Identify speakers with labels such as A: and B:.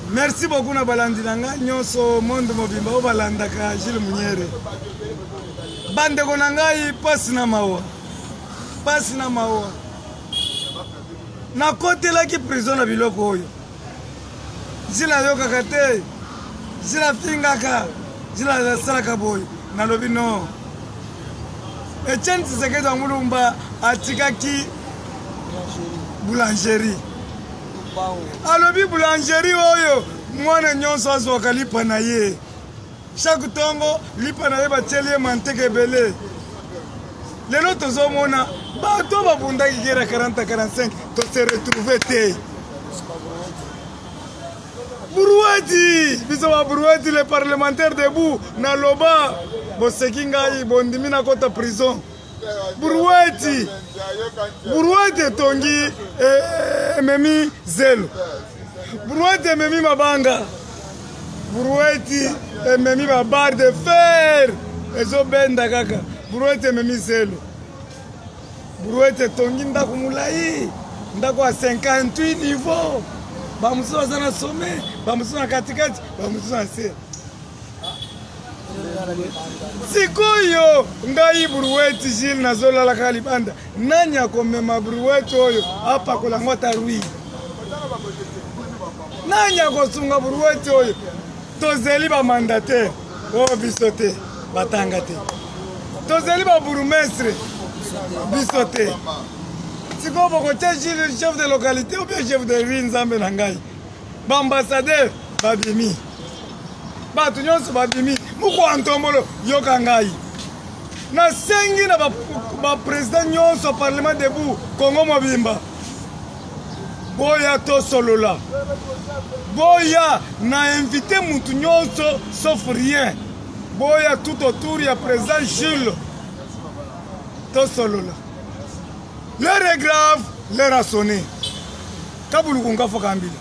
A: Merci beaucoup na balandi na ngai nyonso monde mobimba oyo balandaka Jules Munyere. Bandeko na ngai pasi na mawa, pasi na mawa. Nakotelaki prison na biloko oyo. Jules ayokaka te, Jules afingaka, Jules asalaka boye. Nalobi non. Etienne Tshisekedi wa Mulumba atikaki boulangerie. Alobi boulangerie oyo mwana nyonso azwaka lipa na ye. Chaque tongo lipa na ye batieli ye manteke ebele. Lelo tozomona bato babundaki guerre ya 40 45 to se retrouver te. Buruati biso ba Buruati les parlementaires debout na loba boseki ngai bondimi nakota prison. Buruati Buruati etongi eh, ememi zelo. Buruati ememi mabanga. Buruati ememi ba barre de fer ezobenda kaka. Buruati ememi zelo. Brouette etongi ndako molai, ndako ya 58 niveau. Bamosusu baza na sommet, bamosusu na katikati, bamosusu na se. Sikoyo ngai Brouette Gilles nazolala kaka libanda, nani akomema Brouette oyo apakola yango ata rui? Nani akosunga Brouette oyo? Tozeli ba mandataire oyo biso te, batanga te. Tozeli ba bourgmestre biso te. Sikoyo bokotia chef de localité ou bien chef de rue? Nzambe na ngai, ba ambassadeur babimi, bato nyonso babimi. Mokwa ntombolo, yoka ngai, nasengi na ba président nyonso parlement debout Congo mobimba, boya tosolola, boya na invité mutu nyonso sauf rien, boya tout autour ya président Jules tosolola. L'heure est grave, l'heure a sonné. Kabuluku nkafo kambila.